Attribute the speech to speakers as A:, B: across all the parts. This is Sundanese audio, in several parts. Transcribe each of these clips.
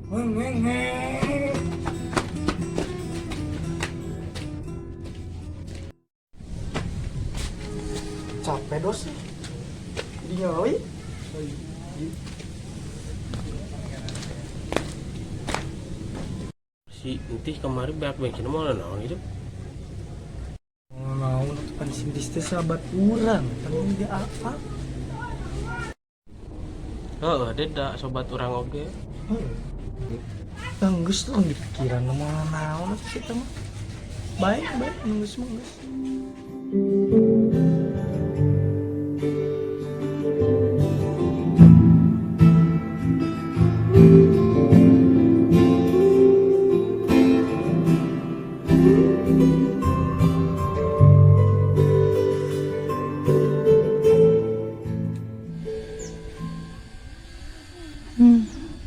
A: Ngeng ngeng ngeng. Capek dos sih. Jadi nyoi.
B: Si Intih kemarin beak bensin mau naon gitu.
A: Naon tuh pan si Intis teh sahabat urang, pan dia apa?
B: Heeh, da sobat urang oge.
A: Heeh. Geus lah di pikiran mau naon atuh kita mah. Baik, baik, geus mah geus.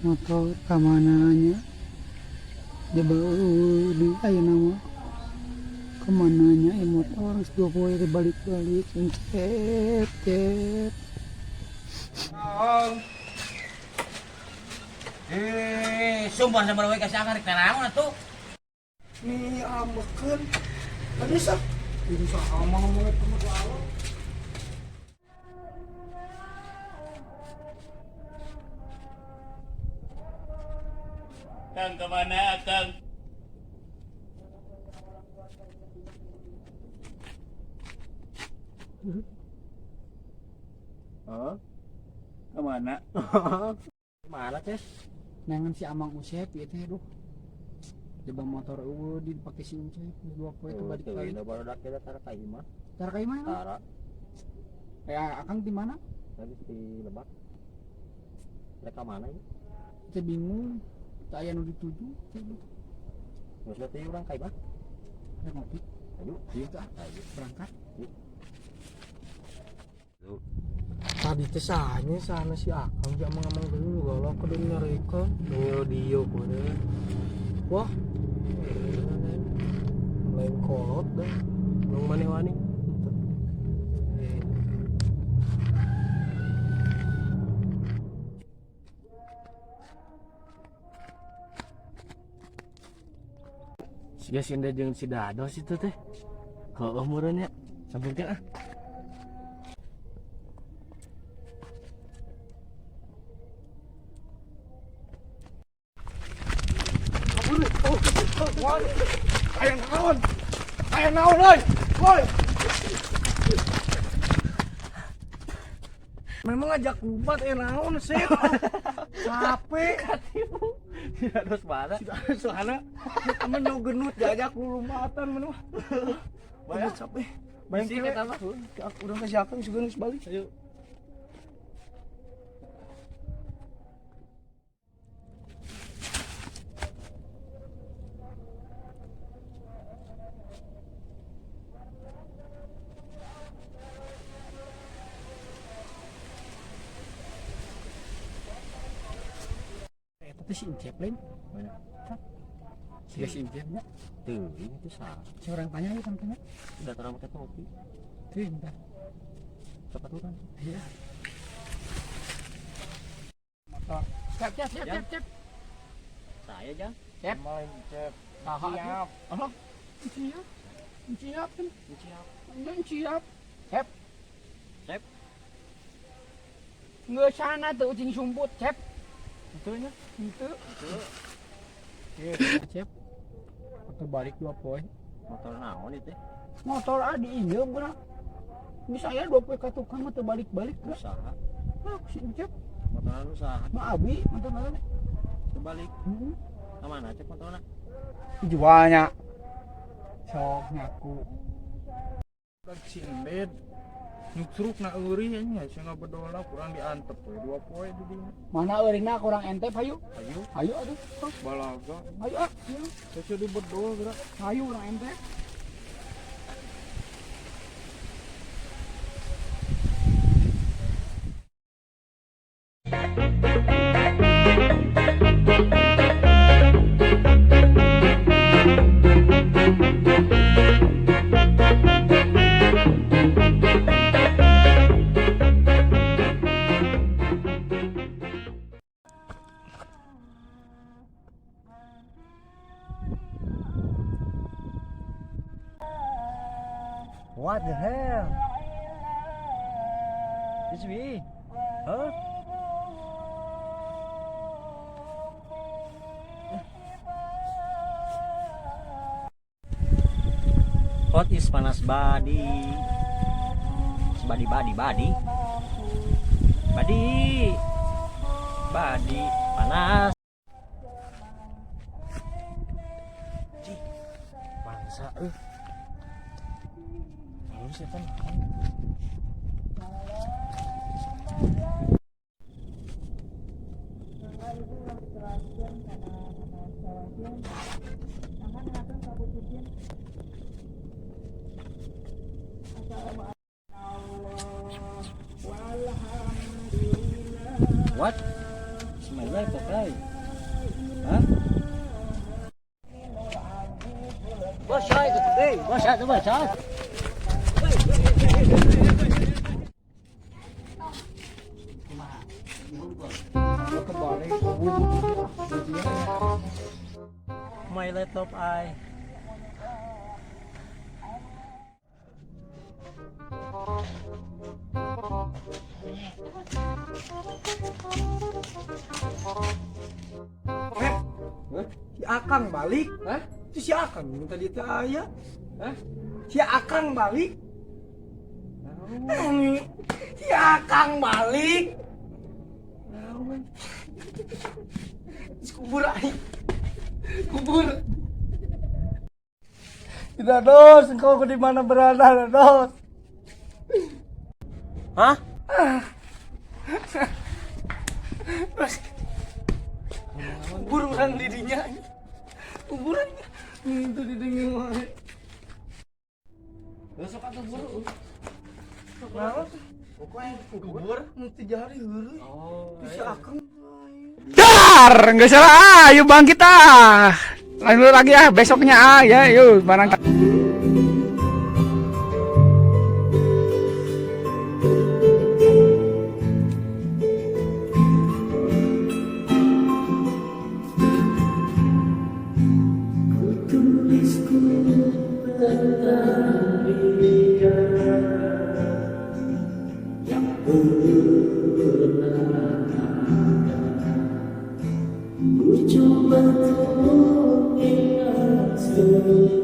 C: Motor kamananya coba di ayeuna mah kamananya motor geus 2 poe teh balik-balik encet cet.
D: Eh, sumpah sama we kasih akar naon atuh.
A: Nih ambekeun. Tadi sah. Ini sama ngomong eta mah galau.
D: Kang kemana, Kang? Oh, kemana?
B: Mana, Ces?
C: Neangan si Amang Usep ieu teh, duh. Coba motor eueuh dipake si Usep 2 poe teh balik-balik.
D: Baru dak kita tara ka imah.
C: Tara ka imah emang?
D: Tara.
C: Ya, Akang di mana?
D: Tadi di Lebak. Mereka mana ini?
C: Teh bingung. Teu aya nu dituju.
D: Geus teh urang ka imah.
C: Rek ngopi.
D: Ayo.
C: Ayo tah.
D: Ayo.
C: Berangkat.
A: Tadi teh sahanya sana si Akang si amang-amang dulu galak ke dunia mereka. Yo dio kode. Wah. Lain kolot dah.
B: Nung maneh wani? Siga si Enda jeung si Dados itu teh. Heueuh meureun nya. Sampeurkeun ah.
A: Aya naon? Aya naon euy? Woi. Memang ngajak kubat eh naon sih? Capek.
B: Si Dados mana?
A: Si Dados sana. Temen nu genut diajak lumpatan mana mah. Banyak capek. Bayang
B: Bisi
A: kira
B: eta mah.
A: Aku udah kasih Akang juga geus balik.
B: Ayo.
C: Eta teh si Encep lain.
D: Mana?
C: Siga si Encep nya.
D: Tuh, ini tuh sah.
C: Si orang tanya yuk, tanya.
D: Udah tara make topi.
C: Tuh, bentar.
D: Cepat tuh kan.
C: Iya. Motor. Siap, siap, siap, siap, siap.
D: Saya jang.
C: Cep.
A: Main cep.
C: Saha atuh?
A: Siap.
C: Alah. Siap. Siap kan.
D: Siap.
C: Siap. Cep.
D: Cep.
C: Nggak sana tuh ucing sumput, Cep.
A: Itu nya.
C: Itu. Cep. Motor balik 2 poe.
D: Motor naon itu?
C: Motor ah diinjem geuna. Bisa ya 2 poe ka tukang mah teu balik-balik geus.
D: Usaha.
C: Ah, si Encep.
D: Motoran usaha.
C: Mah abi motor mana?
D: Terbalik.
C: Heeh.
D: Ke mana cek motorna?
C: Dijualnya. Sok ngaku.
E: Si Ended nyuksruk na eureun nya cenah bedola kurang diantep we 2 poe di dinya.
C: Mana eureunna kurang entep hayu.
E: Ayo.
C: Hayu atuh.
E: Balaga.
C: Hayu ah.
E: Teh di bedol geura.
C: Hayu urang entep.
D: What the hell? It's me. Huh? Hot is panas body. Body body body. Body. Body panas.
B: Bangsa euy. Halus eta naon?
D: What? It's my life, okay? Huh? Bos, hey, bos, bos, bos.
C: Kebalik.
D: My laptop I.
A: Si Akang balik.
C: Hah?
A: Itu si Akang minta tadi teh aya.
C: Hah?
A: Si Akang balik. Si Akang balik. Terus kubur aing. Kubur. Tidak dos, engkau di mana berada, dos?
D: Hah?
A: Terus kubur orang didinya. Kuburan itu didinya wae.
B: Besok atuh buru.
A: Naon? Kubur mesti jari heureuy.
B: Oh.
A: Terus si Akang
C: Dar, nggak salah. Ah, ayo bangkit ah. Lanjut lagi ah, besoknya ah ya, yuk barang.
F: Ku coba untuk ingat semua.